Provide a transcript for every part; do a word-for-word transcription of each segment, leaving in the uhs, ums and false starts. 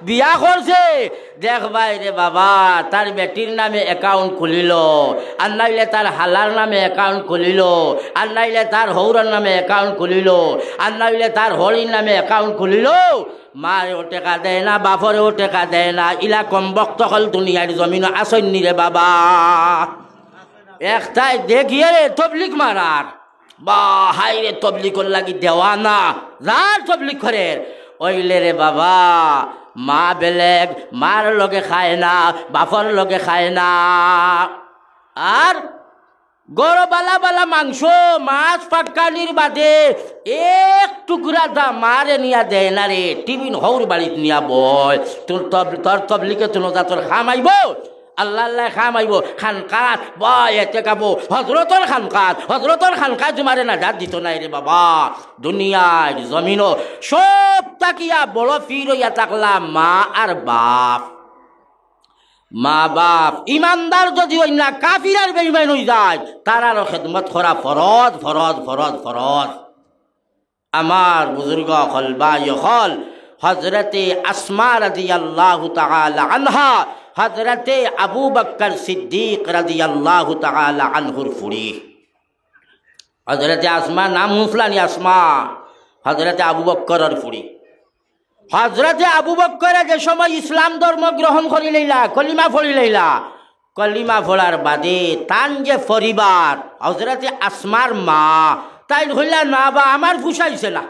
বিয়া করছে, দেখবায় রে বাবা, তার বেটির নামে অ্যাকাউন্ট খুলিল, আর নাইলে তার হালার নামে অ্যাকাউন্ট খুলিল, আর নাইলে তার হউরর নামে অ্যাকাউন্ট খুলিল, আর নাইলে তার হরির নামে অ্যাকাউন্ট খুলিল। মারেও টেকা দেয় না, বাপরেও টেকা দেয় না। ইলা কমবখত অকল দুনিয়ার জমিনো আছইন নি রে বাবা। একটায় দেখিয়ে রে তবলিগ মারার, বা হায় রে, তবলিগর লাগি দেওয়ানা, যার তবলিগ করের, অইলে রে বাবা, মা বেলেগ, মার লগে খায় না, বাপর লগে খায় না। আর ঘরো বালা বালা মাংস, মাছ ফাটকানির বাদে এক টুকরা দা মারে নিয়া দেয় না রে, টিফিন হউর বাড়িত নিয়া বয়। তোর তব-, তোর তবলিগে তুনো জাতর খাম আইবো, আল্লাহ আল্লাহ খাম আইবো। খানকাত বা এতে কাবো, হজরতর খানকাত, হজরতর খানকাত তোমারে নাজাত দিত নাই রে বাবা। দুনিয়ার জমিনো সব থাকিয়া বড় পীর অইয়া থাকলা মা আর বাপ। মা বাপ ইমানদার যদি অইন না, কাফির আর বেঈমান অই যায়, তারারও খেদমত করা ফরজ, ফরজ, ফরজ, ফরজ। আমার বুজুর্গ অকল, ভাই অকল, হজরতে আসমা রাদিয়াল্লাহু তাআলা আনহা, হজরতে আবু বকর সিদ্দিক রাদিয়াল্লাহু তাআলা আনহুর ফুড়ি। হজরতে আসমা নাম হুনছলানি? আসমা, হজরতে আবু বকরর ফুড়ি। হজরতে আবু বকরে যে সময় ইসলাম ধর্ম গ্রহণ করি লইলা, কলিমা পড়ি লইলা, কলিমা পড়ার বাদে তান যে পরিবার, হজরতে আসমার মা, তাইন কইলা, "না বা, আমার পুষাইছে না,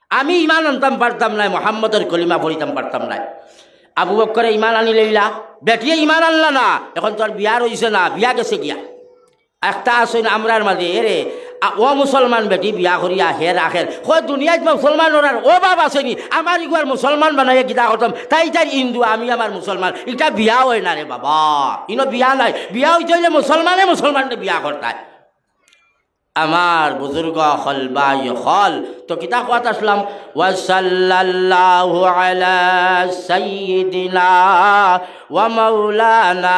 আমি ইমান আনতাম পারতাম নায়, মোহাম্মদর কলিমা পড়িতাম পারতাম নায়।" আবু বকরে ইমান আনি লইলা, বেটিয়ে ইমান আনলা না, এখন তো আর বিয়া রইছে না, বিয়া গেছে গিয়া। একটা আছইন আমরার মাঝে, এরে, আ, ও মুসলমান বেটি বিয়া করিয়া হে রাখের। কয়, "দুনিয়াত মুসলমান ওরার অভাব আছে নি? আমার ইগুয়ার মুসলমান বানাইয়া কিতা করতাম? তাই তার হিন্দু, আমি আমার মুসলমান।" ইটা বিয়া অয় না রে বাবা, ইনো বিয়া নাই। বিয়া অইতে অইলে মুসলমানে মুসলমানরে বিয়া করতায়। আমার বুজুর্গ অকল, ভাই অকল, তো কিতা কওয়াত আছলাম? ওয়া সাল্লাল্লাহু আলা সাইয়্যিদিনা ওয়া মাওলানা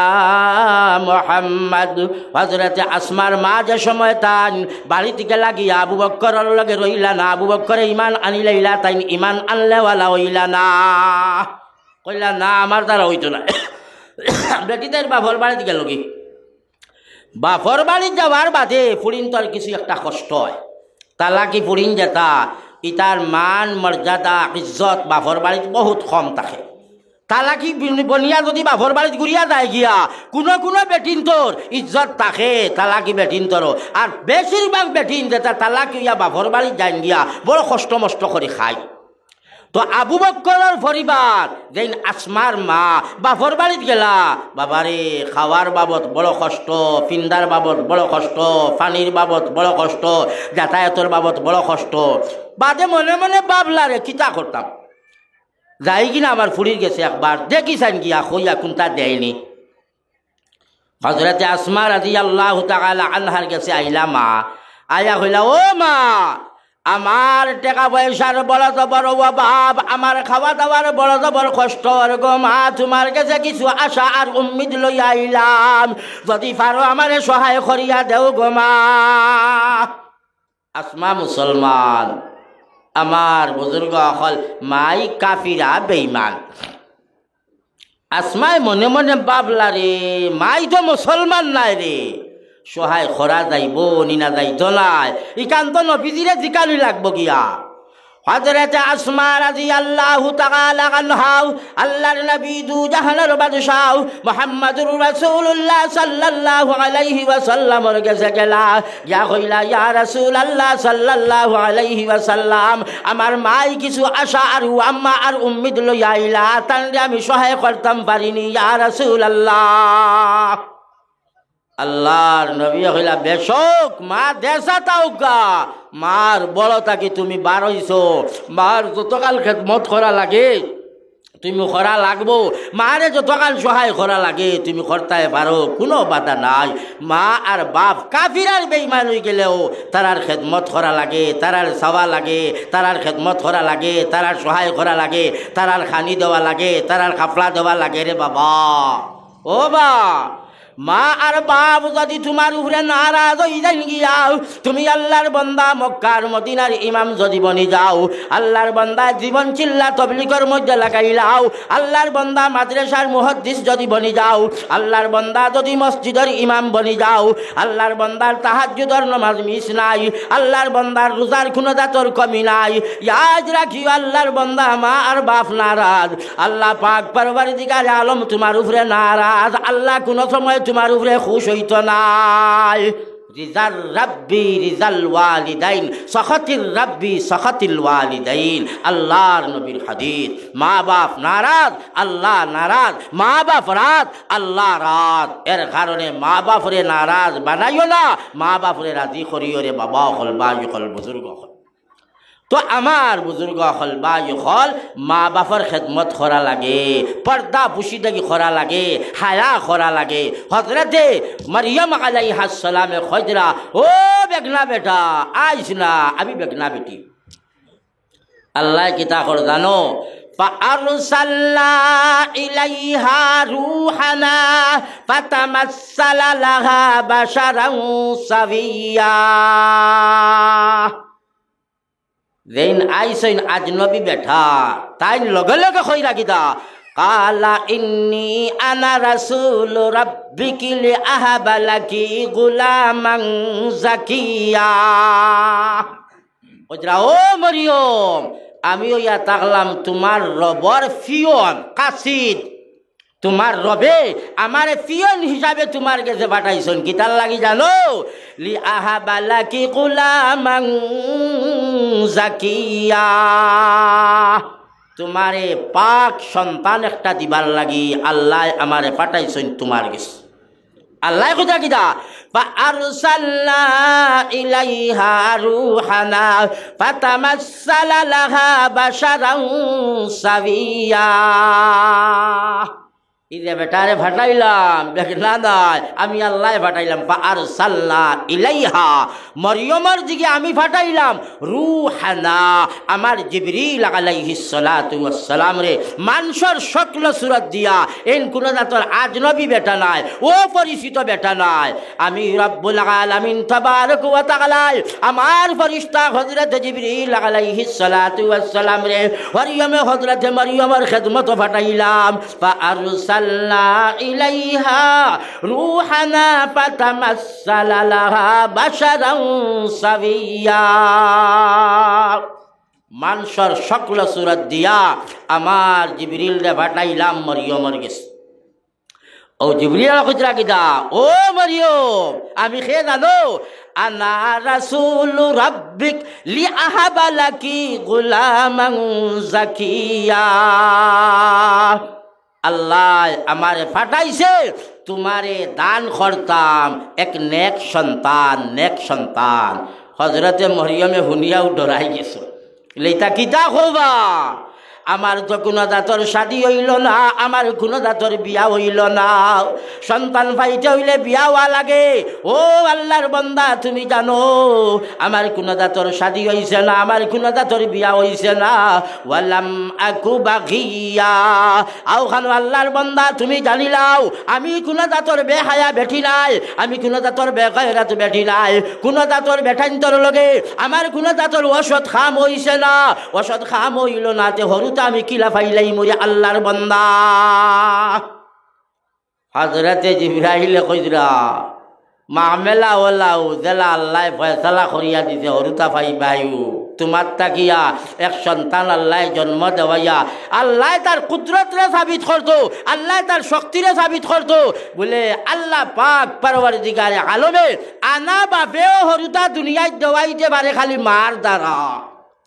মুহাম্মদ। হজরতে আসমার মা যে সময় তাইন বাড়িত গেলা গিয়া আবু বক্করর লগে রইলা না, আবু বক্করে ইমান আনিলাইলা, তাইন ইমান আনলেওয়ালা অইলা না। কইলা, "না, আমার দ্বারা অইতো না।" বেটি তাইর বাপর বাড়িত গেলগি। বাপর বাড়িত যাওয়ার বাদে ফুড়িন্তর কিছু একটা কষ্ট অয়। তালাকি ফুড়িন যেটা, ইতার মান, মর্যাদা, ইজ্জত বাপর বাড়িত বহুত কম থাকে। তালাকি বিন-, বনিয়া যদি বাপর বাড়িত ঘুরিয়া যায় গিয়া, কুনু কুনু বেটিন্তর ইজ্জত থাকে, তালাকি বেটিন্তরও। আর বেশিরভাগ বেটিন যেটা তালাকি অইয়া বাপর বাড়িত যাইন গিয়া, বড় কষ্ট মষ্ট করি খায়। তো আবু বক্করর পরিবার যেইন আসমার মা বাপর বাড়িত গেলা, বাবারে, খাওয়ার বাবদ বড় কষ্ট, ফিন্দার বাবদ বড় কষ্ট, পানির বাবদ বড় কষ্ট, যাতায়াতর বাবদ বড় কষ্ট। বাদে মনে মনে ভাবলা, "রে, কিতা করতাম? যাই কিনা আমার ফুড়ির গেছে একবার, দেখি চাইন গিয়া, কইয়া কুনতা দেয়নি।" হজরতে আসমা রাদিয়াল্লাহু তাআলা আনহার গেছে আইলা মা, আইয়া কইলা, "ও মা, আমার টেকা পয়সার বড় জবর অভাব, আমার খাওয়া দাওয়ার বড় জবর কষ্ট অর গো মা, তুমার গেছে কিছু আশা আর উম্মিদ লইয়া আইলাম, যদি পারো আমারে সহায় করিয়া দেও গো মা।" আসমা মুসলমান, আমার বুজুর্গ অকল, মাই কাফিরা বেঈমান। আসমায় মনে মনে ভাবলা, "রে, মাই তো মুসলমান নায় রে, সহায় করা যাইবো নি না যাইতো নায়, ইখান তো নবীজিরে জিকানি লাগবো গিয়া।" হযরতে আসমা রাদিয়াল্লাহু তাআলা আনহা, আল্লাহর নবী দু জাহানের বাদশাহ মুহাম্মাদুর রাসূলুল্লাহ সাল্লাল্লাহু আলাইহি ওয়াসাল্লামর গেছে গেলা, গিয়া কইলা, "ইয়া রাসূলুল্লাহ সাল্লাল্লাহু আলাইহি ওয়াসাল্লাম, আমার মাই কিছু আশা আর আম্মা আর উম্মিদ লইয়া আইলা, তানরে আমি সহায় করতাম পারিনি, ইয়া রাসূলুল্লাহ।" আল্লাহর নবী কইলা, "বেশক, মা দেশা তাউকা, মার বড় থাকি তুমি বার অইছো, মার যতকাল খেদমত করা লাগে, তুমি করা লাগবো, মারে যতখান সহায় করা লাগে তুমি করতায় পারো, কুনু বাধা নাই।" মা আর বাপ কাফির আর বেঈমান অইগেলেও তারার খেদমত করা লাগে, তারার চাওয়া লাগে, তারার খেদমত করা লাগে, তারার সহায় করা লাগে, তারার খানি দেওয়া লাগে, তারার কাপড়া দেওয়া লাগে রে বাবা। ও বা, মা আর বাপ যুদি তুমার উপরে নারাজ অই যাইন গিয়া, তুমি আল্লার বন্দা মক্কার মদিনার ইমাম যুদি বনি যাও, আল্লার বন্দা জীবন চিল্লা তবলিগর মধ্যে লাগাইলাও, আল্লার বন্দা মাদ্রাসার মুহাদ্দিস যুদি বনি যাও, আল্লার বন্দা যুদি মসজিদর ইমাম বনি যাও, আল্লার বন্দার তাহাজ্জুদর নমাজ মিস নাই, আল্লার বন্দার রোজার কুনু জাতর কমি নাই। ইয়াদ রাখিও, আল্লার বন্দা মা আর বাপ নারাজ, আল্লা পাক পরওয়ারদিগারে আলম তুমার উপরে নারাজ, আল্লা কুনু সময় তুমার উপরে খুশ অইতো নায়। রিজার রাব্বি রিজাল ওয়ালিদাইন, সখাতির রাব্বি সখাতিল ওয়ালিদাইন। আল্লার নবীর হাদিস, মা বাপ নারাজ, আল্লা নারাজ, মা বাপ রাজ, আল্লা রাজ। এর কারণে মা বাপরে নারাজ বানাইও না, মা বাপরে রাজি করিও রে বাবা অকল, ভাই অকল, বুজুর্গ অকল। তো আমার বুজুর্গ অকল, ভাই অকল, মা বাপর খেদমত করা লাগে, পর্দা পুশিদাগি করা লাগে, হায়া করা লাগে। হজরতে মরিয়ম আলাইহাস সালামে কইরা, "ও বেগনা বেটা, আইস না, আমি বেগনা বেটি।" আল্লায় কিতা কর জানো? "ফাআরসালনা ইলাইহা রূহানা ফাতামাসসালা লাহা বাশারান সাবিয়্যা।" যেইন আইছইন আজনবী বেটা, তাইন লগে লগে কইরা কিতা? "ক্বালা ইন্নী আনা রাসূলু রাব্বিকি লিআহাবা লাকি গুলামান যাকিয়্যা।" কইরা, "ও মরিয়ম, আমি অইয়া থাকলাম তুমার রবর পিয়ন, কাসিদ।" তুমার রবে আমারে পিয়ন হিসাবে তুমার গেছে পাঠাইছইন। কিতার লাগি জানো? "লিআহাবা লাকি গুলামান যাকিয়্যা।" তুমারে পাক সন্তান একটা দিবার লাগি আল্লায় আমারে পাঠাইছইন তুমার গেছে। আল্লায় কইরা কিতা? "ফাআরসালনা ইলাইহা রূহানা ফাতামাসসালা লাহা বাশারান সাবিয়্যা।" ই যে বেটারে পাঠাইলাম, বেগনা নায়, আমি আল্লায় পাঠাইলাম। "ফাআরসালনা ইলাইহা", মরিয়মর দিকে আমি পাঠাইলাম, "রূহানা", আমার জিবরিল আলাইহিস সালাতু ওয়াস সালামরে, মানষর শক্ল সুরত দিয়া, এইন কুনু জাতর আজনবী বেটা নায়, অপরিচিত বেটা নায়। আমি রব্বুল আলামিন তাবারাক ওয়া তাআলায় আমার ফিরিস্তা হযরত জিবরিল আলাইহিস সালাতু ওয়াস সালামরে মরিয়মে, হযরত মরিয়মর খেদমতো পাঠাইলাম। "ফাআরসালনা ইলাইহা রূহানা ফাতামাসসালা লাহা বাশারান সাবিয়্যা।" মানষর শক্ল সুরত দিয়া আমার জিবরিলরে পাঠাইলাম মরিয়মর গেছে। অউ জিবরিল কইরা কিতা? "ও মরিয়ম, আমি কে জানো? আনা রাসূলু রাব্বিক লিআহাবা লাকি গুলামান যাকিয়্যা।" আল্লায় আমারে পাঠাইছে তুমারে দান করতাম এক নেক সন্তান, নেক সন্তান। হযরতে মরিয়মে হুনিয়াউ ডরাই গেছে। "ইতা কিতা কও বা? আমার তো কুনু জাতর শাদি অইলো না, আমার কুনু জাতর বিয়া অইলো না, সন্তান পাইতে অইলে বিয়া অওয়া লাগে।" ও আল্লার বন্দা, তুমি জানো আমার কুনু জাতর শাদি অইছে না, আমার কুনু জাতর বিয়া অইছে না। "ওয়ালাম আকু বাগিয়্যা।" আও খানো আল্লার বন্দা, তুমি জানিলাও, আমি কুনু জাতর বেহায়া বেটি নায়, আমি কুনু জাতর বেগায়রাত বেটি নায়, কুনু জাতর বেটাইন্তর লগে আমার কুনু জাতর অসৎ কাম অইছে না, অসৎ কাম অইলো না, তে হুরুতা আমি কিলা পাইলাইমু রে আল্লার বন্দা। হযরতে জিবরাইলে কইরা, "মামলা অলাউ যেলা আল্লায় ফয়সালা করিয়া দিছে, হুরুতা পাইবায়উ। তুমার থাকিয়া এক সন্তান আল্লায় জন্ম দেওয়াইয়া, আল্লায় তার কুদরতরে সাবিত করতো, আল্লায় তার শক্তিরে সাবিত করতো।" বুলে, "আল্লা পাক পরওয়ারদিগারে আলমে আনা বাফেও হুরুতা দুনিয়াত দেওয়াইতে পারে খালি মার দ্বারা।"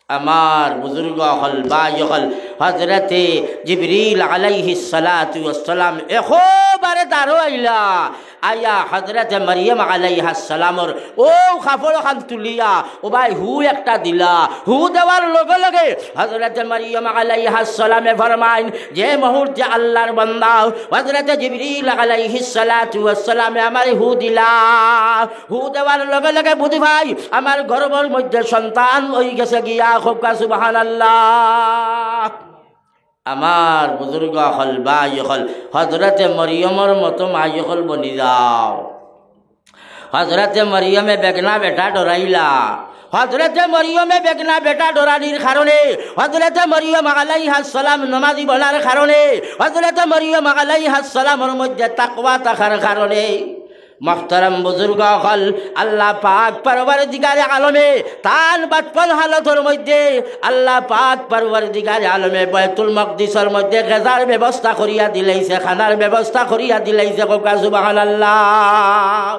আমার বুজুর্গ অকল, ভাই অকল, হযরতে জিবরিল আলাইহিস সালাতু ওয়াস সালাম একবারে দারো আইলা। আইয়া হযরতে মরিয়ম আলাইহাস সালামর অউ কাপড় খান তুলিয়া, ও ভাই, হু একটা দিলা। হু দেওয়ার লগে লগে হযরতে মরিয়ম আলাইহাস সালামে ফরমাইন, যে মুহূর্তে আল্লার বন্দা হযরতে জিবরিল আলাইহিস সালাতু ওয়াস সালামে আমারে হু দিলা, হু দেওয়ার লগে লগে বুঝি ভাই, আমার গর্ভর মধ্যে সন্তান অই গেছে গিয়া। কউক্কা সুবহানাল্লাহ। আমার বুজুর্গ অকল, ভাই অকল, হজরতে মরিয়মর মতো মাই অকল বনি যাও। হজরতে মরিয়মে বেগনা বেটা ডরাইলা। হজরতে মরিয়মে বেগনা বেটা ডরানির কারণে, হজরতে মরিয়ম আলাইহাস সালাম নমাজি বনার কারণে, হজরতে মরিয়ম আলাইহাস সালামর মধ্যে তাকওয়া থাকার কারণে, মুহতারাম বুজুর্গ অকল, আল্লাহ পাক পরওয়ারদিগারে আলমে তান বাচপন হালতর মধ্যে আল্লাহ পাক পরওয়ারদিগারে আলমে বায়তুল মকদিসর মধ্যে গেজার ব্যবস্থা করিয়া দিলাইছে, খানার ব্যবস্থা করিয়া দিলাইছে। কউক্কা সুবহানাল্লাহ।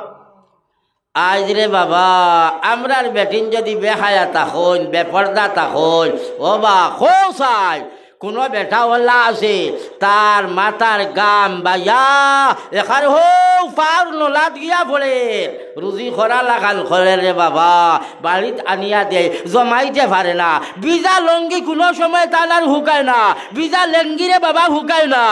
আইজ রে বাবা, আমরার বেটিন যুদি বেহায়া থাকইন, বেপর্দা থাকইন, ও বা, কও চাই, কুনু বেটা অলা আছে, তার মাথার গাম বাইয়া, একার হউ পাওর নলাত গিয়া পড়ে, রুজি করা লাখান করে রে বাবা, বাড়িত আনিয়া দেয়, জমাইতে পারে না। ভিজা লুঙ্গি কুনু সময় তান আর হুকায় না, ভিজা লেঙ্গি রে বাবা হুকায় না।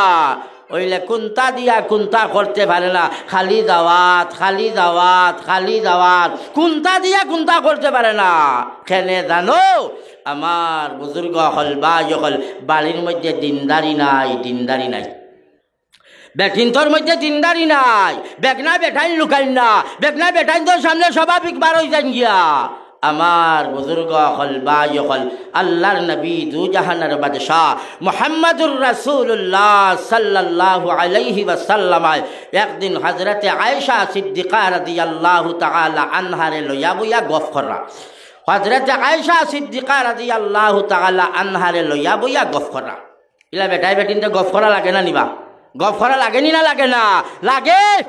অইলে কুন্তা দিয়া কুন্তা করতে পারে না, খালি দাওয়াত, খালি দাওয়াত, খালি দাওয়াত, কুন্তা দিয়া কুন্তা করতে পারে না। কেনে জানো? আমার বুজুর্গ অকল, ভাই অকল, বাড়ির মধ্যে দিনদারি নাই, দিনদারি নাই। বেটিন্তর মধ্যে দিনদারি নাই, বেগনা বেটাইন লুকাইন না, বেগনা বেটাইন্তর সামনে স্বাভাবিক বার অই যাইন গিয়া। আমার বুজুর্গ অকল, ভাই অকল, আল্লাহর নবী, দুজাহানর বাদশা মুহাম্মাদুর রাসূলুল্লাহ সাল্লাল্লাহু আলাইহি ওয়াসাল্লাম একদিন হযরতে আয়েশা সিদ্দিকা রাদিয়াল্লাহু তাআলা আনহারে লইয়া বইয়া গফ কররা। হযরতে আয়েশা সিদ্দিকা রাদিয়াল্লাহু তাআলা আনহারে লইয়া বইয়া গফ কররা। ইলা বেটায় বেটিন্তে গফ করা লাগে না নি বা? গফ করা লাগে নি না লাগে না? লাগে।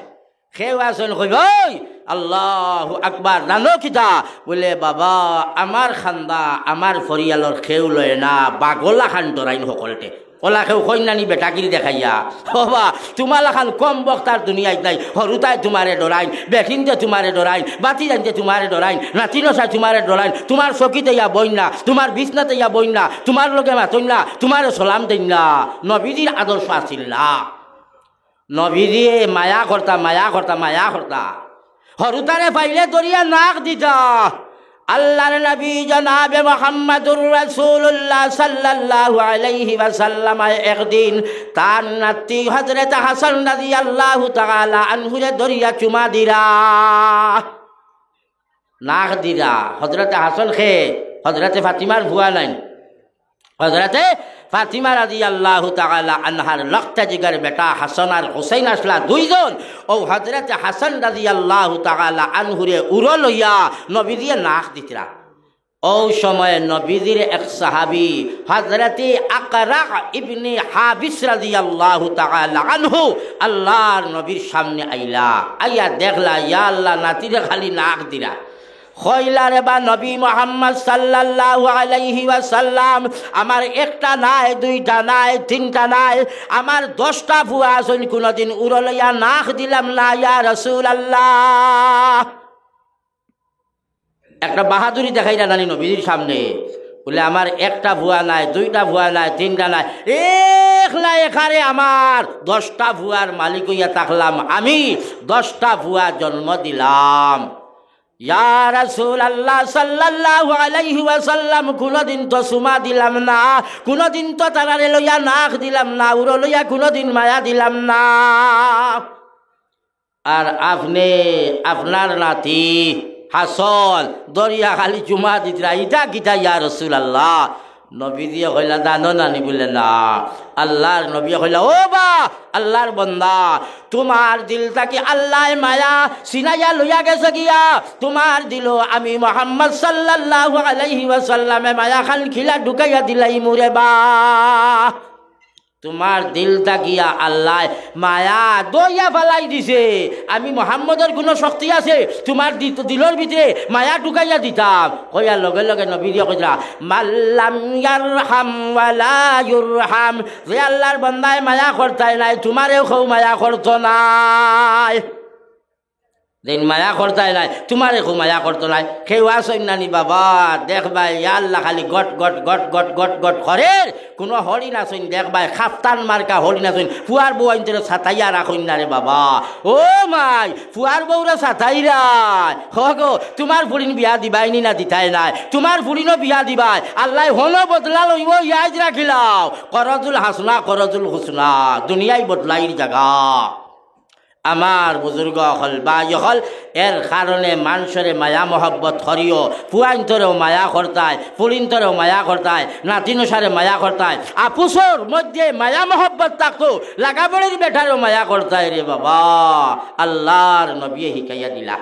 কেউ আছইন কইবা, "ওই, আল্লাহু আকবার, জানো কিতা?" বুলে, "বাবা, আমার খান্দা, আমার পরিয়ালর কেউ লয় না, বাঘর লাখান ডরাইন হকলতে।" অলা কেউ কইন না নি বেটাগিরি দেখাইয়া? ও বা, তুমার লাখান কম বক্তার দুনিয়াত নাই। হরুতায় তুমারে ডরাইন, বেটিন্তে তুমারে ডরাইন, বাতিজাইন্তে তুমারে ডরাইন, নাতিনশায় তুমারে ডরাইন, তুমার চকিত আইয়া বইন না, তুমার বিছনাত আইয়া বইন না, তুমার লগে মাতইন না, তুমারে সালাম দেইন না। নবীজির আদর্শ আছিল না। নবীজিয়ে মায়া করতা, মায়া করতা, মায়া করতা। হরুতারে পাইলে ধরিয়া নাক দিতা। আল্লাহর নবী জনাবে মুহাম্মাদুর রাসূলুল্লাহ সাল্লাল্লাহু আলাইহি ওয়াসাল্লাম একদিন তার নাতি হযরত হাসান রাদিয়াল্লাহু তাআলা আনহুরে ধরিয়া চুমা দিরা। নাক দিরা। হযরত হাসান কে? হযরত ফাতিমার ফুয়া নায়নি? হযরতে ফাতিমা রাদিয়াল্লাহু তাআলা আনহার লখতে জিগর বেটা হাসান আর হুসাইন আছলা দুইজন। অউ হযরতে হাসান রাদিয়াল্লাহু তাআলা আনহুরে উরো লইয়া নবীজিয়ে নাক দিতরা। অউ সময় নবীজির এক সাহাবী হযরতে আকরা ইবনে হাবিস রাদিয়াল্লাহু তাআলা আনহু আল্লাহর নবীর সামনে আইলা। আইয়া দেখলা, ইয়া আল্লাহ, নাতিরে খালি নাক দিরা। কইলা, "রে বা নবী মুহাম্মদ সাল্লাল্লাহু আলাইহি ওয়াসাল্লাম, আমার একটা নায়, দুইটা নায়, তিনটা নায়, আমার দশটা ফুয়া আছইন, কুনুদিন উরো লইয়া নাক দিলাম না, ইয়া রাসূলুল্লাহ।" একটা বাহাদুরি দেখাইরা নানি নবীজির সামনে। বুলে, "আমার একটা ফুয়া নায়, দুইটা ফুয়া নায়, তিনটা নায়, একলা একারে আমার দশটা ফুয়ার মালিক অইয়া থাকলাম, আমি দশটা ফুয়া জন্ম দিলাম।" ইয়া রাসূলুল্লাহ সাল্লাল্লাহু আলাইহি ওয়াসাল্লাম, কুনুদিন তো চুমা দিলাম না, কুনুদিন তো তারারে লইয়া নাক দিলাম না, উরো লইয়া কুনুদিন মায়া দিলাম না। আর আপনে আপনার নাতি হাসান ধরিয়া খালি চুমা দিতরা, ইটা কিতা ইয়া রাসূলুল্লাহ? নবীজিয়ে কইলা, "জানো না নি?" বুলে, "না।" আল্লাহর নবীয়ে কইলা, "ও বা, আল্লাহর বন্দা, তুমার দিল থাকি আল্লায় মায়া ছিনাইয়া লইয়া গেছে গিয়া, তুমার দিলো আমি মুহাম্মদ সাল্লাল্লাহু আলাইহি ওয়াসাল্লামে মায়া খান খিলা ঢুকাইয়া দিলাইমু রে বা।" তুমার দিল থাকিয়া আল্লায় মায়া দইয়া ফালাই দিছে। আমি মুহাম্মদর কুনু শক্তি আছে তুমার দি-, দিলর ভিতরে মায়া ঢুকাইয়া দিতাম? কইয়া লগে লগে নবীজিয়ে কইরা, "মাল্লাম ইয়ারহাম ওয়ালা ইউরহাম।" যে আল্লাহর বান্দায় মায়া করতায় নায়, তুমারেও কেউ মায়া করতো নায়। যেইন মায়া করতায় নায়, তুমারে কেউ মায়া করতো নায়। কেউ আছইন না নি বাবা, দেখবায়, ইয়া আল্লাহ, খালি goat goat goat goat goat goat করের। কুনু হরিণ আছইন, দেখবায়, কাফতান মার্কা হরিণ আছইন, ফুয়ার বউ আইন্তরে সাতাইয়া রাখইন না রে বাবা। ও মাই, ফুয়ার বউরে সাতাইরায়। হ গো, তুমার ফুড়িন বিয়া দিবায়নি না দিতায় নায়? তুমার ফুড়িনও বিয়া দিবায়। আল্লায় হনো বদলা লইবো, ইয়াদ রাখিলাও। করজুল হাসনা, করজুল হুসনা, দুনিয়াই বদলাইর জাগা। আমার বুজুর্গ অকল, ভাই অকল, এর কারণে মানষরে মায়া মহব্বত করিও। ফুয়াইন্তরেও মায়া করতায়, ফুড়িন্তরেও মায়া করতায়, নাতিনশারে মায়া করতায়। আপুসর মধ্যে মায়া মহব্বত থাকতো, লাগাবড়ির বেটারেও মায়া করতায় রে বাবা। আল্লাহর নবীয়ে হিকাইয়া দিলা।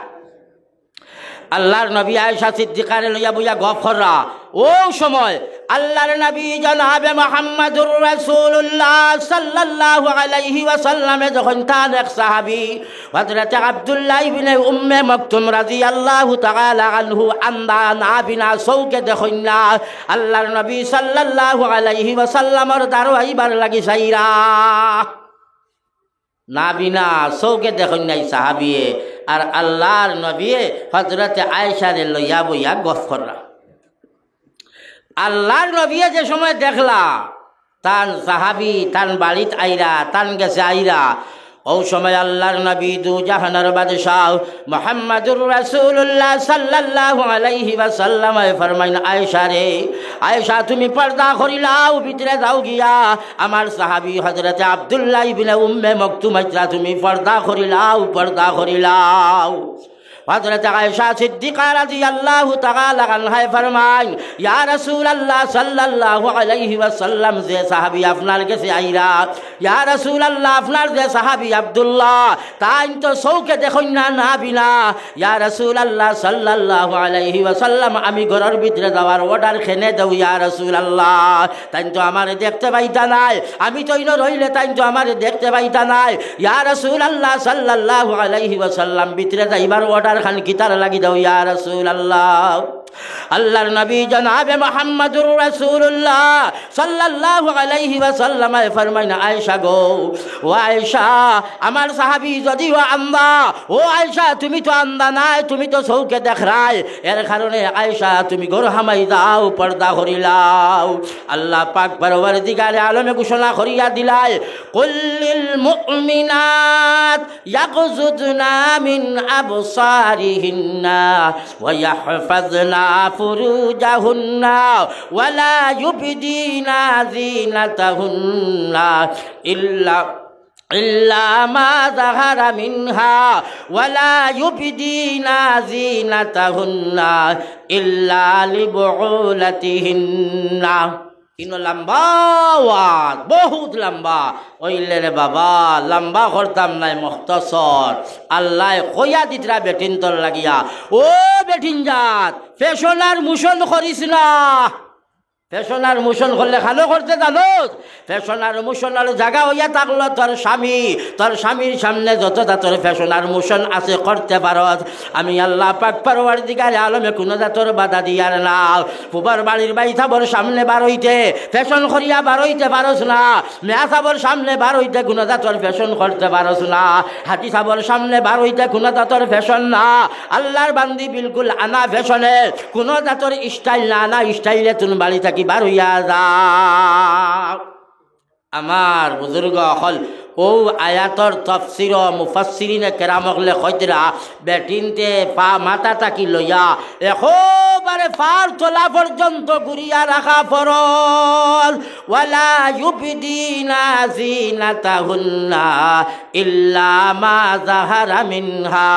আল্লাহর নবী আয়েশা সিদ্দিকারে লইয়া বইয়া গফ কররা। অউ সময় আল্লাহর নবী জনাবে মুহাম্মাদুর রাসূলুল্লাহ সাল্লাল্লাহু আলাইহি ওয়াসাল্লামে যখন তান এক সাহাবী হযরতে আব্দুল্লাহ ইবনে উম্মে মকতুম রাদিয়াল্লাহু তাআলা আনহু আন্দা, নাবিনা, চউখে দেখইন না, আল্লাহর নবী সাল্লাল্লাহু আলাইহি ওয়াসাল্লামর দ্বারো আইবার লাগি চাইরা। নাবিনা, চউখে দেখইন না ই সাহাবিয়ে, আর আল্লাহর নবিয়ে হযরতে আয়েশারে লইয়া বইয়া গফ কররা। আল্লাহর নবিয়ে যে সময় দেখলা, তান সাহাবী তান বাড়িত আইরা, তান গেছে আইরা, অউ সময় আল্লাহর নবী দুজাহানর বাদশাহ মুহাম্মাদুর রাসূলুল্লাহ সাল্লাল্লাহু আলাইহি ওয়াসাল্লামে ফরমাইন, আয়েশারে, আয়েশা, তুমি পর্দা করিলাও, ভিতরে যাও গিয়া। আমার সাহাবী হযরতে আব্দুল্লাহ ইবনে উম্মে মকতুম আইতরা, তুমি পর্দা করিলাও, পর্দা করিলাও। হযরতে আয়েশা সিদ্দিকা রাদিয়াল্লাহু তাআলা আনহায় ফরমাইন, ইয়া রাসূলুল্লাহ সাল্লাল্লাহু আলাইহি ওয়াসাল্লাম, যে সাহাবী আপনার গেছে আইরা, ইয়া রাসূলুল্লাহ, আপনার যে সাহাবী আব্দুল্লাহ, তাইন তো চউখে দেখইন না, নাবিনা। ইয়া রাসূলুল্লাহ সাল্লাল্লাহু আলাইহি ওয়াসাল্লাম, আমি ঘরর ভিতরে যাওয়ার order কেনে দেও ইয়া রাসূলুল্লাহ? তাইন তো আমারে দেখতে পাইতা নায়, আমি তো ইনো রইলে তাইন তো আমারে দেখতে পাইতা নায়। ইয়া রাসূলুল্লাহ সাল্লাল্লাহু আলাইহি ওয়াসাল্লাম, ভিতরে যাইবার order খান কিতার লাগি দেও ইয়া রাসূলুল্লাহ? আল্লাহর নবী জনাবে মুহাম্মাদুর রাসূলুল্লাহ সাল্লাল্লাহু আলাইহি ওয়াসাল্লামে ফরমাইন, আয়েশা গো, ও আয়েশা, আমার সাহাবী যদিও আন্দা, ও আয়েশা, তুমি তো আন্দা নায়, তুমি তো চউখে দেখরায়, এর কারণে আয়েশা তুমি ঘর হামাই যাও, পর্দা করিলাও। আল্লাহ পাক পরওয়ারদিগারে আলমে ঘোষণা করিয়া দিলায়, কুল লিল মুমিনাত ইয়াগযুদনা মিন আবসারিহিন্না ওয়া ইয়াহফাজনা ফুরুজাহুন্না ওয়া লা ইউবদিনা যিনাতাহুন্না ইল্লা, ইল্লা মা যাহারা মিনহা ওয়া লা ইউবদিনা যিনাতাহুন্না ইল্লা লিবুউলাতিহিন্না। ইনো লম্বা ওয়াজ, বহুত লম্বা। অইলে রে বাবা, লম্বা করতাম নায়, মুখতসর। আল্লায় কইয়া দিতরা বেটিন্তর লাগিয়া, ও বেটিন জাত, fashion আর motion করিস না। Fashion আর motion করলে খানো করতে জানোস? Fashion আর motion আর জাগা অইয়া থাকলো তোর স্বামী। তোর স্বামীর সামনে যত জাতর fashion আর motion আছে করতে পারস। আমি আল্লাহ পাক পরওয়ারদিগারে আলমে কুনু জাতর বাধা দিয়ার না। পুবর বাড়ির ভাইসাবর সামনে বারইতে fashion করিয়া বারইতে পারস না, মিয়াসাবর সামনে বারইতে কুনু জাতর fashion করতে পারস না, হাজিসাবর সামনে বারইতে কুনু জাতর fashion না। আল্লাহর বান্দি বিলকুল আনা fashion-এ, কুনু জাতর style না, আনা style-এ তুন বাড়ি থাকি বারইয়া যা। আমার বুজুর্গ অকল, অউ আয়াতর তফসিরো মুফাসসিরিনে কেরাম অকলে কইতরা, বেটিন্তে পা মাথা থাকি লইয়া একবারে পার তলা পর্যন্ত ঘুরিয়া রাখা ফরজ। ওয়ালা ইউবদিনা যিনাতাহুন্না ইল্লা মা যাহারা মিনহা।